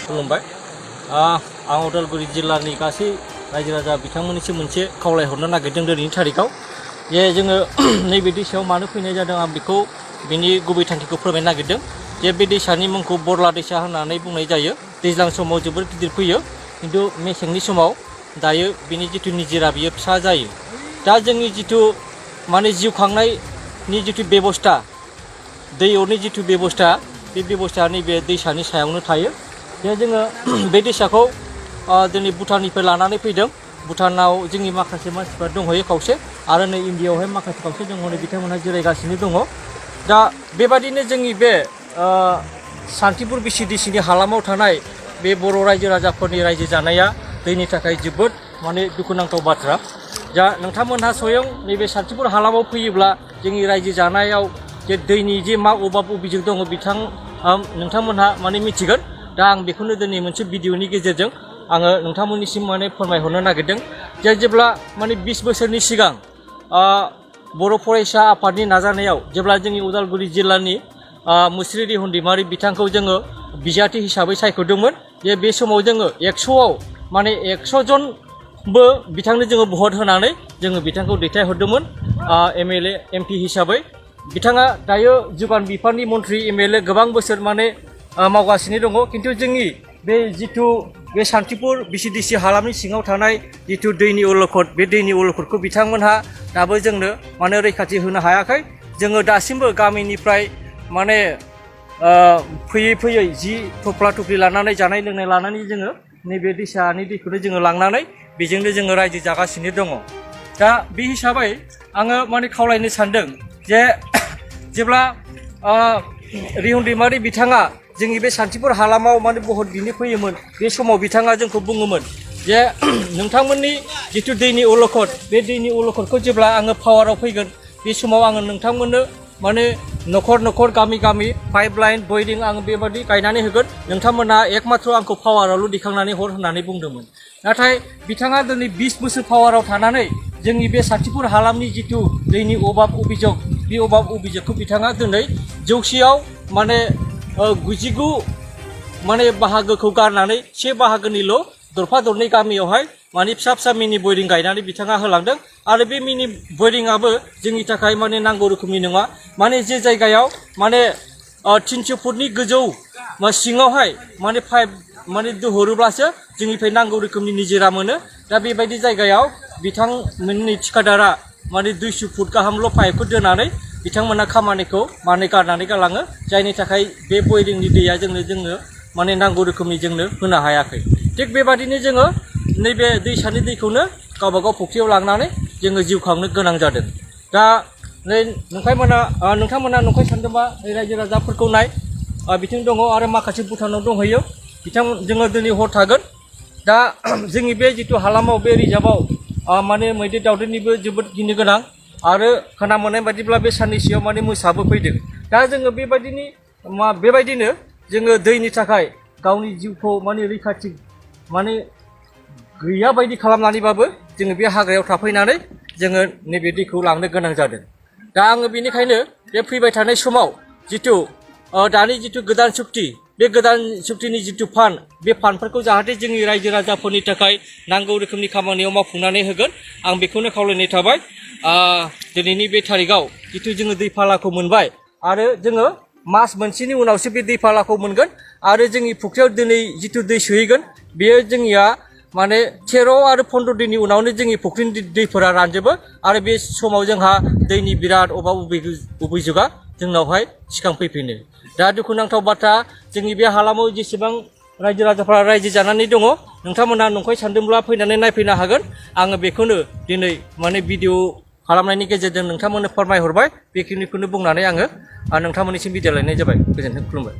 खुलुमबाय आं उदालगुरि जिल्लानि गासै रायजो राजा बिथांमोननिसिम मोनसे खावलायहरनो नागिरदों दिनैनि थारिखआव जे जोङो नैबे दैसायाव मानो फैनाय जादों आं बेखौ बिनि गुबै थांखिखौ फोरमायनो नागिरदों जे बे दैसानि मुंखौ बरला दैसा होननानै बुंनाय जायो। दैज्लां समाव जोबोर गिदिर फैयो खिन्थु मेसेंनि समाव दायो बिनि जिथु निजिरा बियो फिसा जायो। दा जोंनि जिथु माने जिउ खांनायनि जिथु बेबस्था दैनि जिथु बेबस्था बे बेबस्थाया नैबे दैसानि सायावनो थायो। जे जोङो बे दैसाखौ दिनै भुटाननिफ्राय लानानै फैदों। भुटानाव जोंनि माखासे मानसिफ्रा दंहैयो खावसे आरो नै इण्डियायावहाय माखासे खावसे दङ नै बिथांमोनहा जिरायगासिनो दङ। दा बेबादिनो जोंनि बे सान्तिपुर बिसिडिसिनि हालामाव थानाय बे बर' रायजो राजाफोरनि रायजो जानाया दैनि थाखाय जोबोद माने दुखुनांथाव बाथ्रा। दा नोंथांमोनहा स्वयं नैबे सान्तिपुर हालामाव फैयोब्ला जोंनि रायजो जानायाव जे दैनि जे मा अभाब अभियोग दङ नोंथांमोनहा माने मिथिगोन। दा आं बेखौनो दिनै मोनसे भिडिअनि गेजेरजों आङो नोंथांमोननिसिम माने फोरमायहरनो नागिरदों जे जेब्ला माने 20 बोसोरनि सिगां बर' फरायसा आफादनि नाजानायाव जेब्ला जोंनि उदालगुरि जिल्लानि मुस्रि रिहन दैमारि बिथांखौ जोङो बिजाथि हिसाबै सायख'दोंमोन। जे बे समाव जोङो 100आव माने 100 जनबो बिथांनो जोङो भट होनानै जोङो बिथांखौ दैथायहरदोंमोन MLA MP हिसाबै। बिथाङा दायो जुगान बिफाननि मन्थ्रि MLA गोबां बोसोर माने मावगासिनो दङ। खिन्थु जोंनि बे जिथु बे सान्तिपुर बिसिडिसि हालामनि सिङाव थानाय जिथु दैनि अलखद बे दैनि अलखदखौ बिथांमोनहा दाबो जोंनो माने रैखाथि होनो हायाखै। जोङो दासिमबो गामिनिफ्राय माने फैयै फैयै जि थफ्ला थफ्लि लानानै जानाय लोंनाय लानानै जोङो नैबे दैसानि दैखौनो जोङो लांनानै बेजोंनो जोङो रायजो जागासिनो दङ। दा बे हिसाबै आङो माने खावलायनो सानदों जे जेब्ला रिहन दैमारि बिथाङा जोंनि बे सान्तिपुर हालामाव माने भट बिनो फैयोमोन बे समाव बिथाङा जोंखौ बुङोमोन जे नोंथांमोननि जिथु दैनि अलखद बे दैनि अलखदखौ जेब्ला आङो पावाराव फैगोन बे समाव आङो नोंथांमोननो माने न'खर न'खर गामि गामि पाइप लाइन बयरिं आङो बेबादि गायनानै होगोन। नोंथांमोनहा एकमात्र आंखौ पावारावल' दिखांनानै हर होननानै बुंदोंमोन। नाथाय बिथाङा दिनै 20 बोसोर पावाराव थानानै जोंनि बे सान्तिपुर हालामनि जिथु दैनि अभाब अभियोग बे अभाब अभियोगखौ बिथाङा दिनै जौसेयाव माने 99 माने बाहागोखौ गारनानै 1 बाहागोनिल' दरफा दरनै गामियावहाय माने फिसा फिसा मिनि बयरिं गायनानै बिथाङा होलांदों। आरो बे मिनि बयरिंआबो जोंनि थाखाय माने नांगौ रोखोमनि नङा। माने जे जायगायाव माने 300 फुटनि गोजौ सिङावहाय माने पाइप माने दोहरोब्लासो जोंनिफ्राय नांगौ रोखोमनि निजिरा मोनो। दा बेबायदि जायगायाव बिथांमोननि थिखादारा माने 200 फुट गाहामल' पाइपखौ दोनानै बिथांमोना खामानिखौ माने गारनानै गालाङो। जायनि थाखाय बे बयरिंनि दैया जोंनो माने नांगौ रोखोमनि जोंनो होनो हायाखै। थिग बेबादिनो जोङो नैबे दैसानि दैखौनो गावबागाव फुख्रियाव लांनानै जोङो जिउ खांनो गोनां जादों। दा नै नोंथांमोना नंखाय सानदोंबा रायजो राजाफोरखौ नाय बिथिं दङ आरो माखासे भुटानाव दंहैयो जोङो दिनै हर थागोन। दा जोंनि बे जिथु हालामाव बे रिजार्भआव माने मैदेर दावदेरनिबो जोबोद गिनो गोनां आरो खोना मोननाय बायदिब्ला बे साननैसोआव माने मोसाबो फैदों। दा जोङो बेबायदिनो जोङो दैनि थाखाय गावनि जिउखौ माने रैखाथि माने गैया बायदि खालामनानैबाबो जोङो बे हाग्रायाव थाफैनानै जोङो नैबे दैखौ लांनो गोनां जादों। दा आङो बेनिखायनो बे फैबाय थानाय समाव जिथु दानि जिथु गोदान सुक्ति बे गोदान सुक्तिनि जिथु फान्ड बे फान्डफोरखौ जाहाथे जोंनि रायजो राजाफोरनि थाखाय नांगौ रोखोमनि खामानियाव मावफुंनानै होगोन आं बेखौनो खावलायनाय थाबाय। दिनैनि बे थारिखआव जिथु जोङो दै फालाखौ मोनबाय आरो जोङो मास मोनसेनि उनावसो बे दै फालाखौ मोनगोन आरो जोंनि फुख्रियाव दिनै जिथु दै सोहैगोन बेयो जोंनिया माने 13 आरो 15 दिननि उनावनो जोंनि फुख्रिनि दैफोरा रानजोबो आरो बे समाव जोंहा दैनि बिराद अभाब अभियोगा जोंनावहाय सिखांफैफिनो। दा दुखुनांथाव बाथ्रा जोंनि बे हालामाव जेसेबां रायजो राजाफ्रा रायजो जानानै दङ नोंथांमोनहा नंखाय सानदोंब्ला फैनानै नायफैनो हागोन। आङो बेखौनो दिनै माने भिडिअ खालामनायनि गेजेरजों नोंथांमोननो फोरमायहरबाय। बेखिनिखौनो बुंनानै आङो नोंथांमोननिसिम बिदाय लायनाय जाबाय। गोजोन्थों, खुलुमबाय।